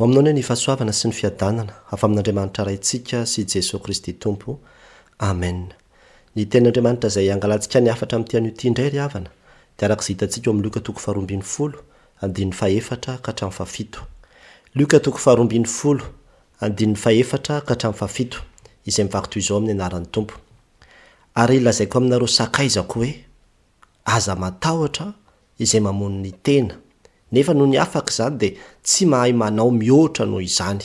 Ho aminao anie ny fahasoavana sy ny fiadanana avy amin'Andriamanitra Raintsika sy Jesoa Kristy Tompo. Amen. Ny Tenin'Andriamanitra izay hangalantsika ny hafatra amin'ity anio ity indray ry havana dia araka izay hitantsika ao amin'ny Lioka toko faharoambinifolo, andininy fahefatra ka hatramin'ny fahafito. Lioka toko faharoambinifolo, andininy fahefatra ka hatramin'ny fahafito, izay mivaky toy izao amin'ny anaran'ny Tompo. Ary lazaiko aminareo sakaizako hoe, Aza matahotra izay mamono ny tena, nefa nony afaka izany dia tsy mahay manao mihoatra noho izany.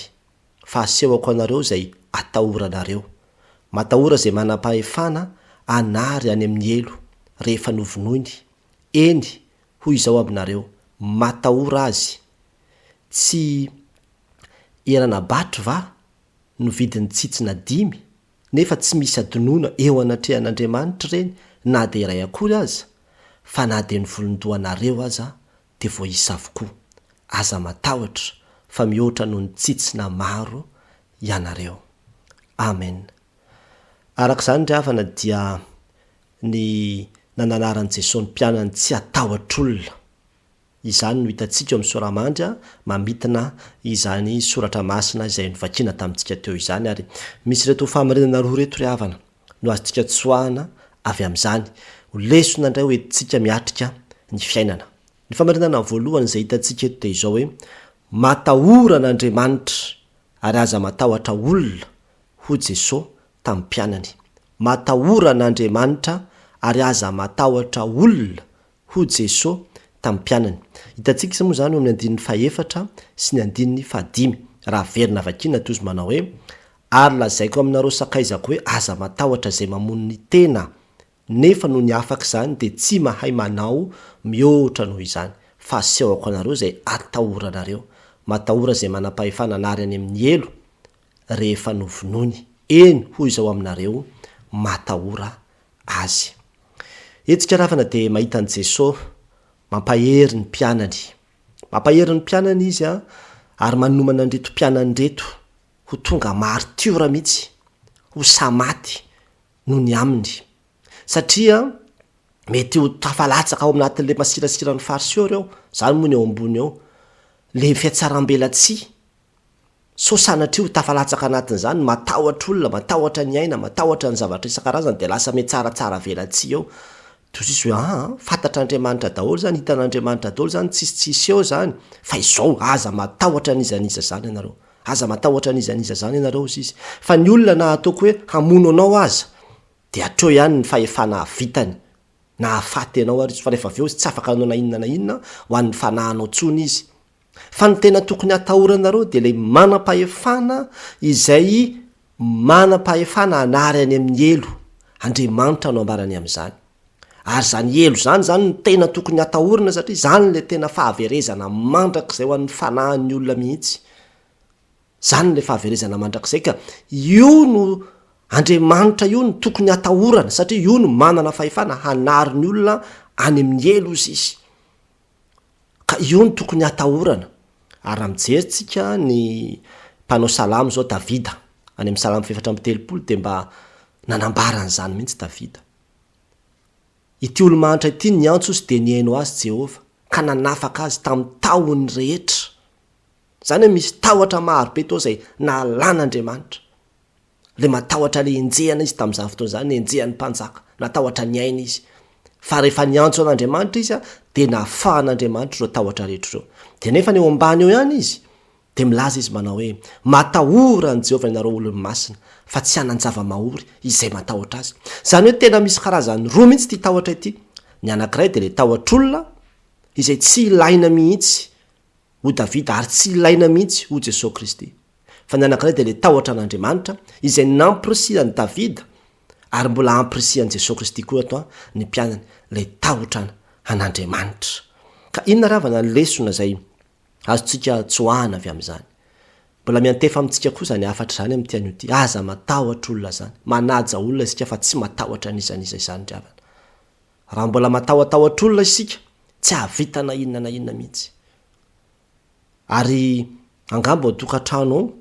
Fa asehoko anareo izay atahoranareo. Matahora izay manam-pahefana hanary any amin'ny helo, rehefa novonoiny. Eny, hoy izao aminareo, matahora azy. Tsy erana-batry va no vidin'ny tsitsina dimy? Nefa tsy misy adinoina eo anatrehan'Andriamanitra ireny na dia iray akory aza, fa na dia ny volon-dohanareo aza dia voaisa avokoa. Aza matahotra fa mihoatra noho ny tsitsina maro ianareo. Amen. Araka izany ry havana dia ny nananaran'i Jesoa ny mpianany tsy hatahotra olona. Izany no hitantsika eo amin'ny sora-mandry mamintina izany soratra masina izay novakiana tamintsika teo izany. Ary misy ireto fahamarinana roa ireto ry havana no azontsika tsoahana avy amin'izany ho lesona indray ho entintsika miatrika ny fiainana. Ny fahamarinana voalohany izay hitantsika eto dia izao hoe, Matahora an'Andriamanitra ary aza matahotra olona, hoy Jesoa tamin'ny mpianany. Matahora an'Andriamanitra ary aza matahotra olona, Hoy Jeso tamin'ny mpianany. Hitantsika izany moa izany eo amin'ny andininy fahefatra sy ny andininy fahadimy. Raha averina vakiana toy izy manao hoe, Ary lazaiko aminareo sakaizako hoe, aza matahotra izay mamono ny tena, nefa nony afaka izany dia tsy mahay manao mihoatra noho izany, fa asehoko anareo izay atahoranareo. Matahora izay manam-pahefana hanary any amin'ny helo rehefa novonoiny. Eny, hoy izao aminareo, matahora azy. Hetsika ravana dia mahita an'i Jesoa mampahery ny mpianany. Mampahery ny mpianany izy ary manomana an'ireto mpianany ireto ho tonga martiora mihitsy, ho sahy maty noho ny aminy. Satria mety ho tafalatsaka ao anatin'ilay masirasiran'ny Fariseo ireo, izany moa ny eo ambony eo, ilay fihatsarambelatsihy. Sao sanatria ho tafalatsaka anatin'izany, matahotra olona, matahotra ny aina, matahotra ny zavatra isan-karazany dia lasa mihatsaratsara velatsihy eo. Toa tsisy hoe aa, fantatr'Andriamanitra daholo izany, hitan'Andriamanitra daholo izany, tsisy tsisy eo izany, fa izao, aza matahotra an'iza n'iza izany ianareo. Aza matahotra an'iza n'iza izany ianareo hozy izy. Fa ny olona na ataoko hoe hamono anao aza, dia hatreo ihany ny fahefana hahavitany, na hahafaty anao ary izy, fa rehefa avy eo izy tsy afaka hanao na inona na inona ho an'ny fanahinao intsony izy. Fa ny tena tokony hatahoranareo dia ilay manam-pahefana izay manam-pahefana hanary any amin'ny helo. Andriamanitra no ambarany amin'izany. Ary izany helo izany izany no tena tokony hatahorana satria izany ilay tena fahaverezana mandrakizay ho an'ny fanahin'ny olona mihitsy. Izany ilay fahaverezana mandrakizay ka io no Andriamanitra io no tokony hatahorana satria io no manana fahefana hanary ny olona any amin'ny helo ozy izy. Ka io no tokony hatahorana. Ary raha mijery tsika ny mpanao salamo zao Davida, any amin'ny salamo fahefatra amby telopolo dia mba nanambara an'izany mihitsy Davida. Ity olo-mahantra ity niantso izy dia nihaino azy Jehovah, ka nanafaka azy tamin'ny tahony rehetra. Izany hoe misy tahotra maro be tao izay nahalan'Andriamanitra. Ilay matahotra ilay enjehana izy tamin'izany fotoana izany, nenjehan'ny mpanjaka, natahotra ny ainy izy. Fa rehefa niantso an'Andriamanitra izy dia nafahan'Andriamanitra ireo tahotra rehetra ireo. Dia nefa eo ambany eo ihany izy dia milaza izy manao hoe, Matahora an'i Jehovah ianareo olony masina, fa tsy hanan-java-mahory izay matahotra azy. Izany hoe tena misy karazany roa mihitsy ity tahotra ity. Ny anankiray dia ilay tahotr'olona izay tsy ilaina mihitsy hoy Davida, ary tsy ilaina mihitsy, hoy Jesoa Kristy. Fa ny anankiray dia ilay tahotra an'Andriamanitra, izay nampirisihan'i Davida, ary mbola ampirisihan'i Jesoa Kristy koa ato ny mpianany, ilay tahotra an'Andriamanitra. Ka inona ry havana ny lesona izay azontsika tsoahana avy amin'izany? Mbola miantefa amintsika koa izany hafatra izany amin'ity anio ity, aza matahotra olona izany, manaja olona isika fa tsy matahotra an'iza n'iza izany ry havana. Raha mbola matahotahotra olona isika, tsy hahavita na inona na inona mihitsy. Ary angamba ao an-tokantrano ao,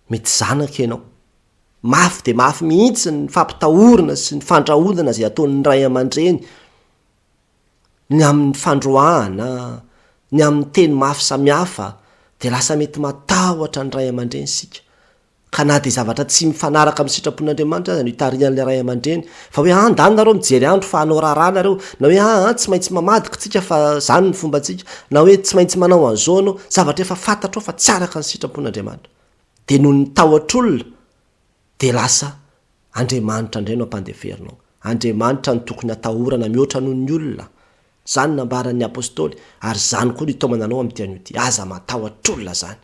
mety zanaka ianao. Mafy dia mafy mihitsy ny fampitahorana sy ny fandrahonana izay ataon'ny ray aman-dreny, ny amin'ny fandroahana, ny amin'ny teny mafy samihafa. Dia lasa mety matahotra ny ray aman-dreny isika. Ka na dia zavatra tsy mifanaraka amin'ny sitrapon'Andriamanitra aza no itarihan'ilay ray aman-dreny, fa hoe an, ndany nareo mijery andro fa hanao raharaha nareo, na hoe aa tsy maintsy mamadika tsika fa zany ny fombantsika, na hoe tsy maintsy manao an'izao anao, zavatra efa fantatrao fa tsy araka ny sitrapon'Andriamanitra. Dia noho ny tahotr'olona dia lasa Andriamanitra indray no ampandeferinao. Andriamanitra no tokony atahorana mihoatra noho ny olona. Izany nambaran'ny Apostoly, ary izany koa no itaomana anao amin'ity anio ity. Aza matahotr'olona izany.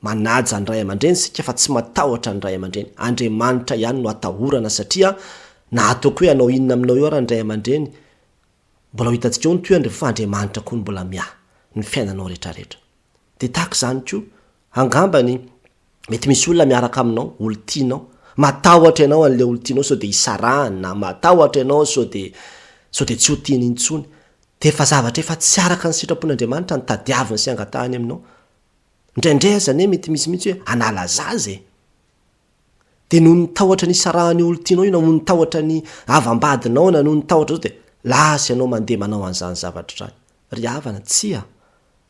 Manaja ny ray aman-dreny isika fa tsy matahotra ny ray aman-dreny. Andriamanitra ihany no atahorana satria na ataoko hoe hanao inona aminao eo ara ny ray aman-dreny, mbola ho hitantsika eo ny tohiny rehefa fa Andriamanitra koa no mbola miahy ny fiainanao rehetrarehetra. Dia tahaka izany koa, angambany mety misy olona miaraka aminao, olon-tianao, matahotra ianao an'ilay olon-tianao sao dia hisarahany na matahotra ianao sao dia sao dia tsy ho tiany intsony. Dia efa zavatra efa tsy araka ny sitrapon'Andriamanitra no tadiaviny sy angatahany aminao. Indraindray aza anie mety misy mihitsy hoe hanala zaza e! Dia noho ny tahotra ny hisarahan'io olon-tianao io na noho ny tahotra ny havam-badinao na noho ny tahotra izao dia lasa ianao mandeha manao an'izany zavatra izany. Ry havana, tsia!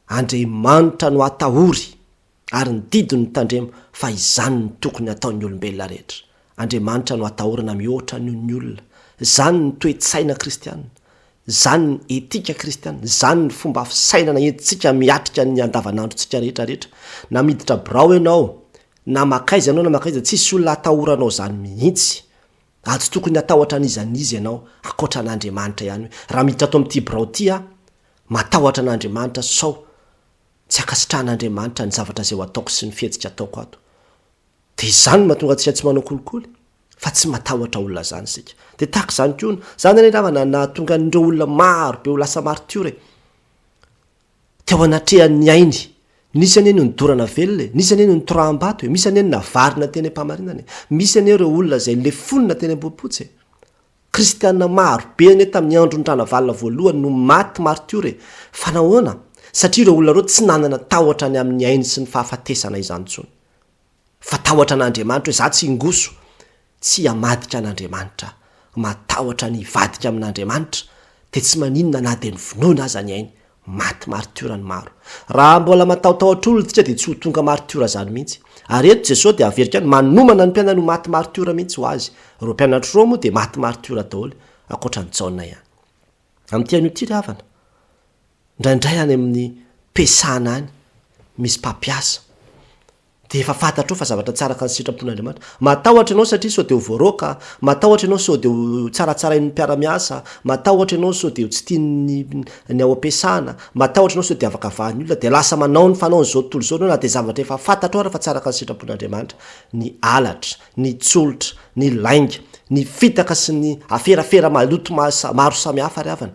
Andriamanitra no atahory ary ny didiny no tandremo fa izany no tokony hataon'ny olombelona rehetra. Andriamanitra no atahorana mihoatra noho ny olona. Izany ny toe-tsaina kristiana. Izany ny etika kristiana, izany ny fomba fisainana entintsika miatrika ny andavanandrontsika rehetra rehetra. Na miditra birao ianao, na makaiza ianao na makaiza, tsisy olona atahoranao izany mihitsy. Ary tsy tokony hatahotra an'iza n'iza ianao, ankoatra an'Andriamanitra ihany hoe, raha miditra ato amin'ity birao ity aho, matahotra an'Andriamanitra sao tsy ankasitrahan'Andriamanitra ny zavatra izay ho ataoko sy ny fihetsika ataoko ato. Dia izany no mahatonga antsika tsy manao kolikoly, fa tsy matahotra olona izany isika. Dia tahaka izany koa, izany anie namana nahatonga an'ireo olona maro be ho lasa martiora e. Teo anatrehan'ny ainy, nisy anie ny nodorana velona e, nisy anie ny notoraham-bato e, misy anie ny navarina teny am-pahamarinana e, misy anie ireo olona izay lefonina teny Ambohipotsy e. Kristiana maro be anie tamin'ny andron'ny Ranavalona voalohany no maty martiora e! Fa nahoana? Satria ireo olona ireo tsy nanana tahotra ny amin'ny ainy sy ny fahafatesana izany intsony. Fa tahotra an'Andriamanitra hoe za tsy hingoso, tsy hamadika an'Andriamanitra aho. Matahotra ny hivadika amin'Andriamanitra dia tsy maninona na dia novonoina aza ny ainy. Maty martiora ny maro. Raha mbola matahotahotra olona tsika dia tsy ho tonga martiora zany mihitsy. Ary eto Jesoa dia averiko ihany, manomana ny mpianany ho maty martiora mihitsy ho azy. Ireo mpianatro ireo moa dia maty martiora daholo, ankoatra an'i Jaona ihany. Amin'ity anio ity ry havana, indraindray any amin'ny pesana any, misy mpampiasa. Dia efa fantatrao fa zavatra tsy araka ny sitrapon'Andriamanitra. Matahotra ianao satria sao dia ho voaroaka, matahotra ianao sao dia ho tsaratsarain'ny mpiara-miasa, matahotra ianao sao dia ho tsy tian'ny ny ao am-piasana, matahotra ianao sao dia avakavahan'ny olona, dia lasa manao ny fanaon'izao tontolo izao ianao na dia zavatra efa fantatrao ara fa tsy araka ny sitrapon'Andriamanitra. Ny halatra, ny tsolotra, ny lainga, ny fitaka sy ny aferafera maloto maro samihafa ry havana.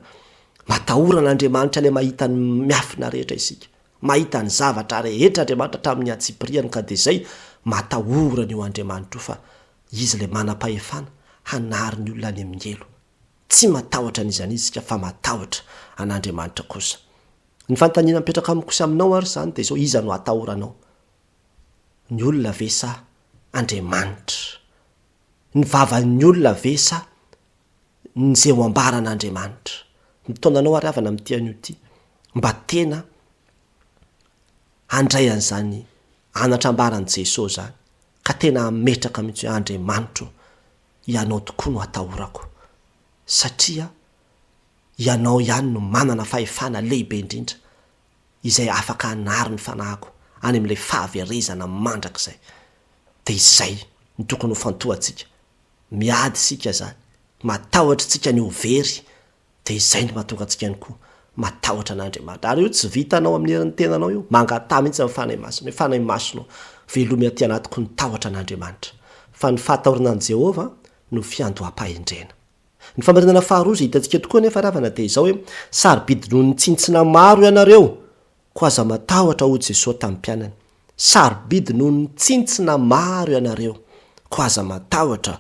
Matahora an'Andriamanitra ilay mahita ny miafina rehetra isika. Mahita ny zavatra rehetra Andriamanitra hatramin'ny antsipiriany ka dia izay matahorana io Andriamanitra io fa Izy ilay manam-pahefana hanary ny olona any amin'ny helo. Tsy matahotra an'iza n'iza isika fa matahotra an'Andriamanitra kosa. Ny fanontaniana mipetraka amiko sy aminao ary izany dia izao, iza no atahoranao? Ny olona ve sa Andriamanitra? Ny vavan'ny olona ve sa ny izay ho ambaran'Andriamanitra. Mitaona anao ary havana amin'ity anio ity mba tena handray an'izany anatra ambaran'i Jesoa izany ka tena hametraka mihitsy hoe Andriamanitro Ianao tokoa no atahorako satria Ianao ihany no manana fahefana lehibe indrindra izay afaka hanary ny fanahiko any amin'ilay fahaverezana mandrakizay. Dia izay no tokony ho fantohantsika Miady isika izany, matahotra isika ny ho very, dia izay no mahatonga antsika ihany koa matahotra an'Andriamanitra. Ary io tsy vitanao amin'ny herin'ny tenanao io, mangataha mihitsy amin'ny Fanahy Masina hoe, Fanahy Masina ô, velomy aty anatiko ny tahotra an'Andriamanitra. Fa ny fahatahorana an'i Jehovah no fiandoham-pahendrena. Ny famarinana faharoa izay hitantsika tokoa anefa ry havana dia izao hoe, sarobidy noho ny tsintsina maro ianareo, Koa aza matahotra, hoy Jesoa tamin'ny mpianany, sarobidy noho ny tsintsina maro ianareo. Koa aza matahotra,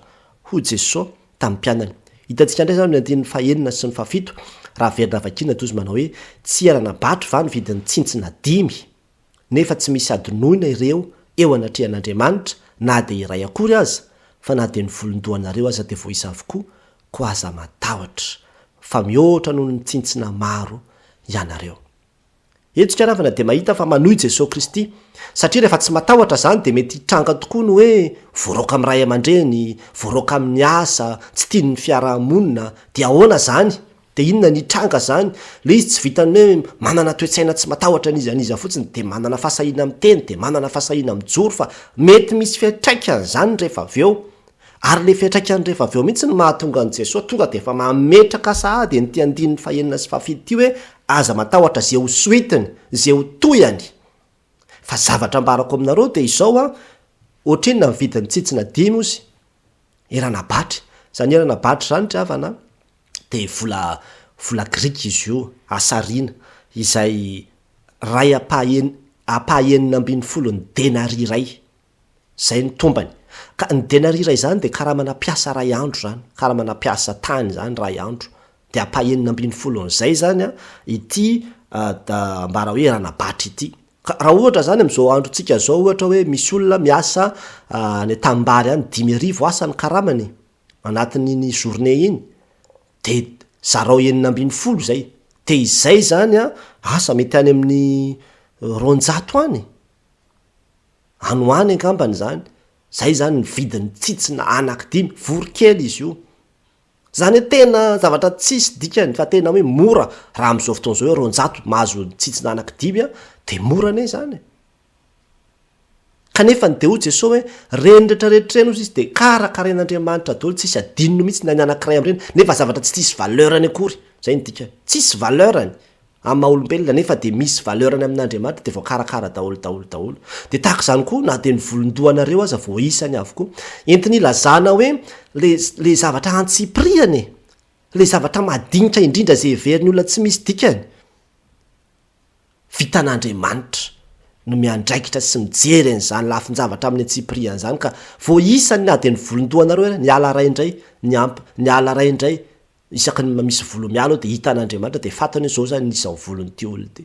hoy Jesoa tamin'ny mpianany. Hitantsika indray izany ny andininy fahenina sy ny fahafito, raha averina vakiana toa izy manao hoe, Tsy erana batry va ny vidin'ny tsintsina dimy? Nefa tsy misy hadinoina ireo eo anatrehan'Andriamanitra na dia iray akory aza, fa na dia ny volon-dohanareo aza dia voaisa avokoa, koa aza matahotra, fa mihoatra noho ny tsintsina maro ianareo. Eto isika ravana dia mahita fa manohy Jesoa Kristy. Satria rehefa tsy matahotra izany dia mety hitranga tokoa ny hoe voaroaka amin'ny ray aman-dreny, voaroaka amin'ny asa, tsy tian'ny fiaraha-monina. Dia ahoana izany? Dia inona ny hitranga izany? Ilay izy tsy vitan'ny hoe manana toe-tsaina tsy matahotra an'iza n'iza fotsiny dia manana fahasahiana miteny, dia manana fahasahiana mijoro fa mety misy fiantraikany izany rehefa avy eo. Ary ilay fiantraikany rehefa avy eo mihitsy no mahatonga an'i Jesoa tonga dia efa mametraka sahady an'ity andininy fahenina sy fahafito ity hoe aza matahotra izay ho suite-ny, izay ho tohiny. Fa zavatra ambarako aminareo dia izao an, ohatrinona ny vidin'ny tsitsina dimy ozy? Erana batry. Izany erana batry izany ry havana an, dia vola vola grika izy io, asarina, izay ray ampahaen- ampahaenina ambin'ny folon'ny denaria iray. Izay no tombany. Ka ny denaria iray izany dia karamana mpiasa iray andro izany, karamana mpiasa tany izany iray andro. Dia ampahenina ambin'ny folon'izay izany an, ity ambara hoe ranabatry ity. Ka raha ohatra izany amin'izao androntsika izao ohatra hoe misy olona miasa any an-tanimbary any, 5000 asa ny karamany anatin'iny journée iny, dia zarao 16 izay. Dia izay izany an, asa mety any amin'ny 200 any. Any ho any angambany izany. Izay izany ny vidin'ny tsitsina anaky dimy, voronkely izy io. Izany hoe tena zavatra tsisy dikany fa tena hoe mora, raha amin'izao fotoana izao hoe 200 mahazo tsitsina anaky dimy an, dia mora anie izany e. Kanefa ny dia hoy Jesoa hoe, ireny rehetra rehetra ireny hozy izy dia karakarain'Andriamanitra daholo, tsisy adinony mihitsy na ny anakiray amin'ireny, nefa zavatra tsy tsisy valeur-ny akory, izay no dikany, tsisy valeur-ny. Amin'ny maha olombelona nefa dia misy valeur-ny amin'Andriamanitra dia voakarakara daholo daholo daholo. Dia tahaka izany koa na dia ny volon-dohanareo aza voaisany avokoa. Entiny ilazana hoe le le zavatra antsipirihany e! Le zavatra madinika indrindra izay heverin'ny olona tsy misy dikany. Vitan'Andriamanitra no miandraikitra sy mijery an'izany lafin-javatra amin'ny antsipirihany izany ka voaisany na dia ny volon-dohanareo ary, ny ala iray indray, ny amp, ny ala iray indray, Isaky ny misy volo miala ao dia hitan'Andriamanitra dia fantany hoe zao zany ny isan'ny volon'ity olona ity.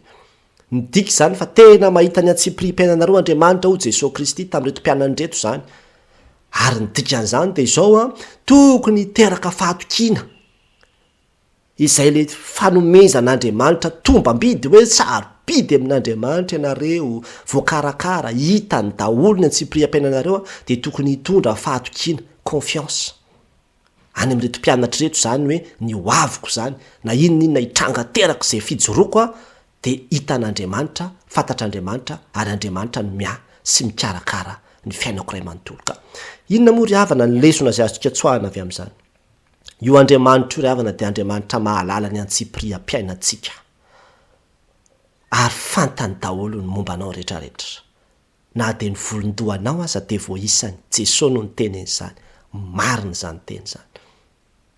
Midika izany fa tena mahita ny antsipiriam-piainanareo Andriamanitra hoy Jesoa Kristy tamin'ireto mpianany ireto izany. Ary ny dikan'izany dia izao an, tokony hiteraka fahatokiana izay le fanomezan'Andriamanitra tombam-bidy hoe sarobidy amin'Andriamanitra ianareo, voakarakara, hitany daholo ny antsipiriam-piainanareo dia tokony hitondra fahatokiana, confiance. any amin'ireto mpianatra ireto izany hoe ny ho aviko izany, na inona inona hitranga teraka izay fijoroako aho dia hitan'Andriamanitra, fantatr'Andriamanitra ary Andriamanitra no miahy sy mikarakara ny fiainako iray manontolo. Ka inona moa ry havana ny lesona izay azontsika tsoahina avy amin'izany? Io Andriamanitra io ry havana dia Andriamanitra mahalala ny antsipiriam-piainantsika ary fantany daholo ny momba anao rehetrarehetra. Na dia ny volon-dohanao aza dia voaisany. Jesoa no niteny an'izany. Marina izany teny izany.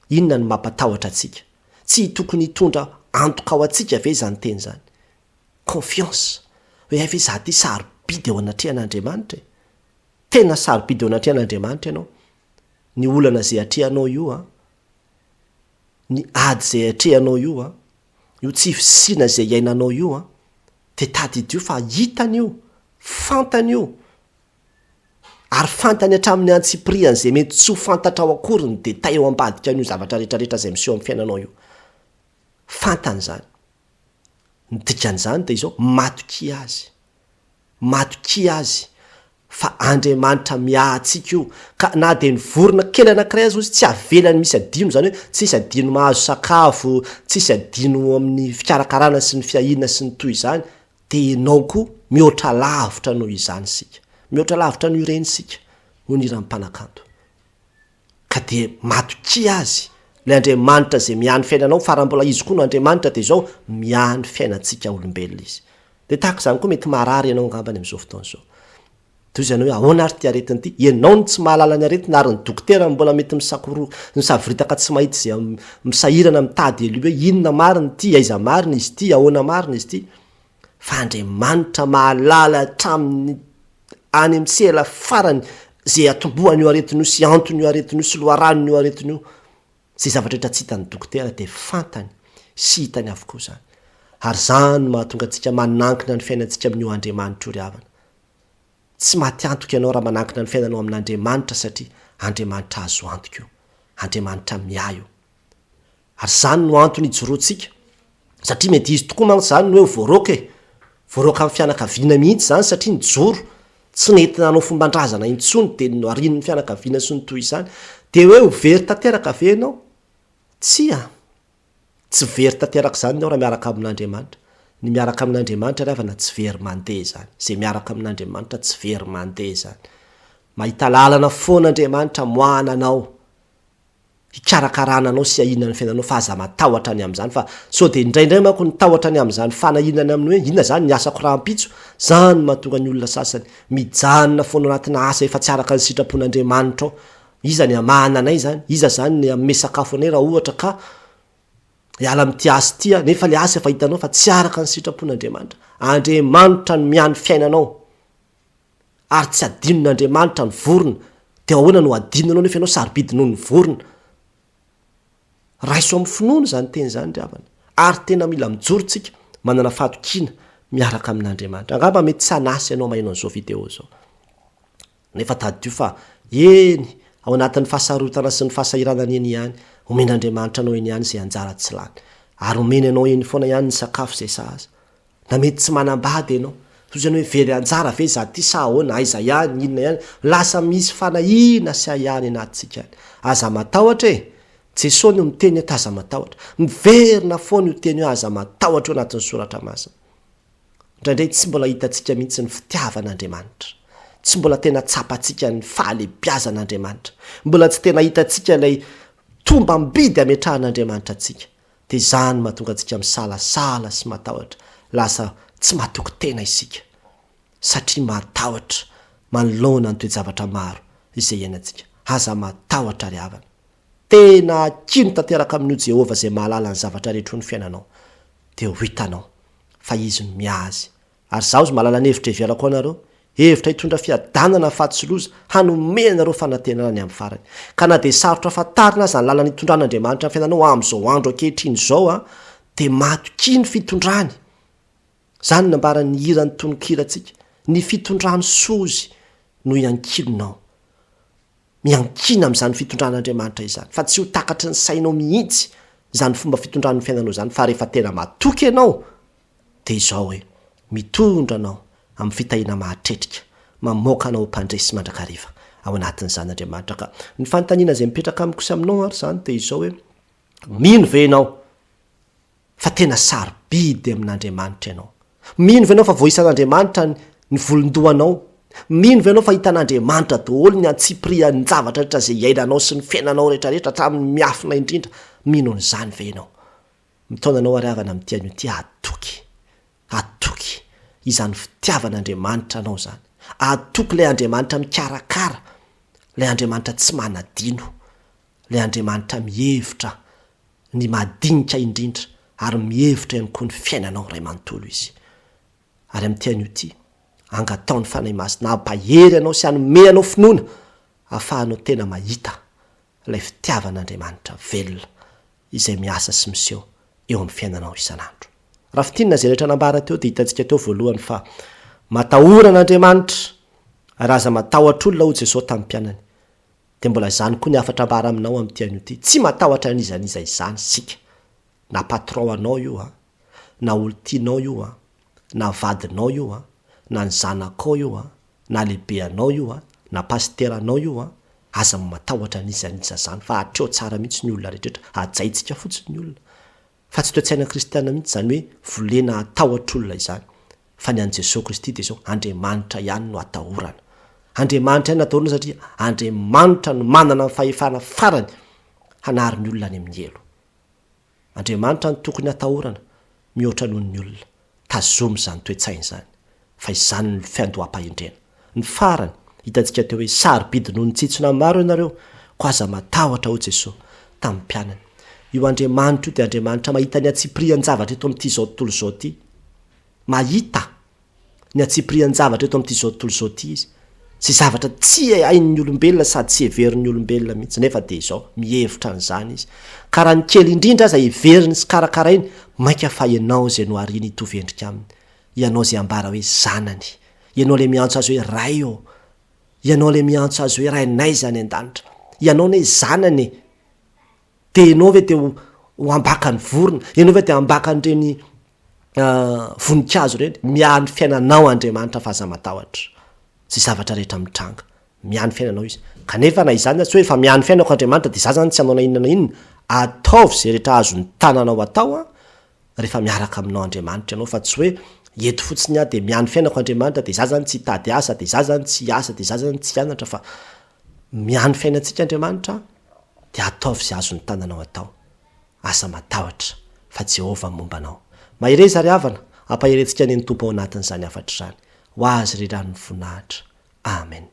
Inona no mampatahotra antsika? Tsy tokony hitondra antoka ho antsika ve izany teny izany? Confiance. Hoe hay ve izaho ity sarobidy eo anatrehan'Andriamanitra e? Tena sarobidy eo anatrehan'Andriamanitra ianao. Ny olana izay atrehanao io an, ny ady izay atrehanao io an, io tsy fisiana izay iainanao io an, Dia tadidio fa hitany io, fantany io, ary fantany hatramin'ny antsipiriany izay mety tsy ho fantatrao akory ny détail ao ambadika an'io zavatra rehetrarehetra izay miseho amin'ny fiainanao io. Fantany izany. Ny dikan'izany dia izao, matokia Azy. Matokia Azy fa Andriamanitra miahy antsika io, ka na dia ny vorona kely anankiray aza ozy tsy avelany misy adino, izany hoe tsisy adino mahazo sakafo, tsisy adino amin'ny fikarakarana sy ny fiahiana sy ny toy izany, dia ianao koa mihoatra lavitra noho izany isika, mihoatra lavitra noho ireny isika, hoy ny hiran'ny mpanakanto. Ka dia matokia Azy, ilay Andriamanitra izay miahy ny fiainanao, fa raha mbola Izy koa no Andriamanitra dia izao, miahy ny fiainantsika olombelona Izy. Dia tahaka izany koa mety marary ianao angambany amin'izao fotoana izao. Toy izany hoe ahoana ary ity aretina ity? Ianao no tsy mahalala ny aretina ary ny dokotera no mbola mety misakoro, misavoritaka tsy mahita izay misahirana mitady elo hoe inona marina ity, aiza marina izy ity, ahoana marina izy ity. Fa Andriamanitra mahalala hatramin'ny any amin'ny sela farany izay atombohan'io aretina io sy anton'io aretina io sy loharanon'io aretina io. Izay zavatra rehetra tsy hitan'ny dokotera dia fantany sy hitany avokoa izany. Ary izany no mahatonga antsika manankina ny fiainantsika amin'io Andriamanitra io ry havana. Tsy maty antoka ianao raha manankina ny fiainanao amin'Andriamanitra satria Andriamanitra azo antoka io. Andriamanitra miahy io. Ary izany no antony ijoroantsika. Satria mety hisy tokoa mantsy izany ny hoe ho voaroaka e! Voaroakan'ny fianakaviana mihitsy izany satria nijoro, tsy nety nanao fomban-drazana intsony dia noharian'ny fianakaviana sy ny toy izany. Dia hoe ho very tanteraka ve ianao? Tsia. Tsy very tanteraka izany ianao raha miaraka amin'Andriamanitra. Ny miaraka amin'Andriamanitra ry havana tsy very mandeha izany. Izay miaraka amin'Andriamanitra tsy very mandeha izany. Mahita lalana foana Andriamanitra hamoahana anao, hikarakarana anao sy hahiana ny fiainanao fa aza matahotra ny amin'izany fa sao dia indraindray manko ny tahotra ny amin'izany fanahiana ny amin'ny hoe inona izany ny asako rahampitso, izany no mahatonga ny olona sasany mijanona foana ao anatina asa efa tsy araka ny sitrapon'Andriamanitra ao. Iza ny hamahana anay izany? Iza izany ny hanome sakafo anay raha ohatra ka hiala amin'ity asa ity aho? Nefa ilay asa efa hitanao fa tsy araka ny sitrapon'Andriamanitra. Andriamanitra no miahy ny fiainanao. Ary tsy adinon'Andriamanitra ny vorona. Dia ahoana no hadinonao nefa ianao sarobidy noho ny vorona? Raiso amin'ny finoana izany teny izany ry havana. Ary tena mila mijoro tsika, manana fahatokiana miaraka amin'Andriamanitra. Angamba mety tsy hanasa ianao maheno an'izao video izao. Nefa tadidio fa, eny, ao anatin'ny fahasarotana sy ny fahasahiranana eny ihany, omen'Andriamanitra anao eny ihany izay anjara tsy lany. Ary omeny anao eny foana ihany ny sakafo izay sahaza. Na mety tsy manambady ianao. Toy izany hoe very anjara ve izaho ity sa ahoana, aiza ihany, inona ihany. Lasa misy fanahiana sy ahiahy any anatintsika any. Aza matahotra e! Jesoa no miteny eto aza matahotra. Miverina foana io teny hoe aza matahotra io anatin'ny soratra masina. Indraindray tsy mbola hitantsika mihitsy ny fitiavan'Andriamanitra. Tsy mbola tena tsapantsika ny fahalebiazan'Andriamanitra. Mbola tsy tena hitantsika ilay tombam-bidy ametrahan'Andriamanitra antsika. Dia izany no mahatonga antsika misalasala sy matahotra. Lasa tsy matoky tena isika satria matahotra manoloana ny toe-javatra maro izay iainantsika. Aza matahotra ry havana. Tena akino tanteraka amin'io Jehovah izay mahalala ny zavatra rehetra io ny fiainanao, dia ho hitanao fa Izy no miahy azy. Ary Izaho Izy mahalala ny hevitra heverako anareo, hevitra hitondra fiadanana fa tsy loza, hanome anareo fanantenana ny amin'ny farany. Ka na dia sarotra fantarina aza ny lalana itondran'Andriamanitra ny fiainanao amin'izao andro ankehitriny izao, dia matokia ny fitondrany. Izany no nambaran'ny hiran'ny tononkirantsika, Ny fitondrany soa Izy no iankinonao. Miankina amin'izany fitondran'Andriamanitra izany, fa tsy ho takatry ny sainao mihitsy izany fomba fitondrany ny fiainanao izany, fa rehefa tena matoky ianao, dia izao hoe, mitondra anao amin'ny fitahiana mahatretrika, mamoaka anao ho mpandresy mandrakariva ao anatin'izany Andriamanitra. Ka ny fanontaniana izay mipetraka amiko sy aminao ary izany dia izao hoe, mino ve ianao fa tena sarobidy amin'Andriamanitra ianao? Mino ve ianao fa voaisan'Andriamanitra ny volon-dohanao? Mino ve ianao fa hitan'Andriamanitra daholo ny antsipirian-javatra rehetra izay iainanao sy ny fiainanao rehetrarehetra hatramin'ny miafina indrindra? Mino an'izany ve ianao? Mitaona anao ary havana amin'ity anio ity hatoky, hatoky izany fitiavan'Andriamanitra anao izany. Hatoky ilay Andriamanitra mikarakara, ilay Andriamanitra tsy manadino, ilay Andriamanitra mihevitra ny madinika indrindra ary mihevitra ihany koa ny fiainanao iray manontolo Izy. Ary amin'ity anio ity, angataho ny Fanahy Masina hampahery anao sy hanome anao finoana ahafahanao tena mahita ilay fitiavan'Andriamanitra velona izay miasa sy miseho eo amin'ny fiainanao isan'andro. Raha fintinina izay rehetra nambara teo dia hitantsika teo voalohany fa matahora an'Andriamanitra ary aza matahotra olona hoy Jesoa tamin'ny mpianany. Dia mbola izany koa ny hafatra ambara aminao amin'ity anio ity, tsy matahotra an'iza n'iza izany isika, na patron anao io an, na olon-tianao io an, na vadinao io an, na ny zanakao io an, na lehibeanao io an, na pasiteranao io an, aza matahotra an'iza n'iza izany fa hatreo tsara mihitsy ny olona rehetra, hajaintsika fotsiny ny olona. Fa tsy toe-tsaina kristiana mihitsy izany hoe volena hatahotra olona izany. Fa ny an'i Jesoa Kristy dia izao, Andriamanitra ihany no atahorana. Andriamanitra ihany no atahorana satria Andriamanitra no manana ny fahefana farany hanary ny olona any amin'ny helo. Andriamanitra no tokony hatahorana mihoatra noho ny olona. Tazomy izany toe-tsaina izany, fa izany no fiandoham-pahendrena. Ny farany, hitantsika teo hoe sarobidy noho ny tsitsona maro ianareo, koa aza matahotra, hoy Jesoa tamin'ny mpianany. Io Andriamanitra io dia Andriamanitra mahita ny antsipirian-javatra eto amin'ity izao tontolo izao ity. Mahita ny antsipirian-javatra eto amin'ity izao tontolo izao ity Izy. Izay zavatra tsy hain'ny olombelona sady tsy heverin'ny olombelona mihitsy, nefa dia izao, mihevitra an'izany Izy. Ka raha ny kely indrindra aza heveriny sy karakarainy, mainka fa ianao izay nohariany hitovy endrika Aminy. Ianao izay ambara hoe zanany. Ianao ilay miantso Azy hoe Ray ô. Ianao ilay miantso Azy hoe Rainay izay any an-danitra. Ianao anie zanany e. Dia ianao ve dia ho, ho ambakan'ny vorona? Ianao ve dia ambakan'ireny. voninkazo ireny, miahy ny fiainanao Andriamanitra fa aza matahotra. Izay zavatra rehetra mitranga. Miahy ny fiainanao Izy. Kanefa na izany aza tsy hoe efa miahy ny fiainako Andriamanitra dia za zany tsy hanao na inona na inona. Ataovy izay rehetra azon'ny tananao atao an, rehefa miaraka aminao Andriamanitra ianao fa tsy hoe eto fotsiny aho dia miahy ny fiainako Andriamanitra dia za zany tsy hitady asa dia za zany tsy hiasa dia za zany tsy hianatra fa miahy ny fiainantsika Andriamanitra dia ataovy izay azon'ny tananao atao. Aza matahotra fa Jehovah momba anao. Mahereza ry havana, ampaherentsika anie ny Tompo ao anatin'izany hafatra izany. Ho Azy ry rano ny voninahitra. Amen.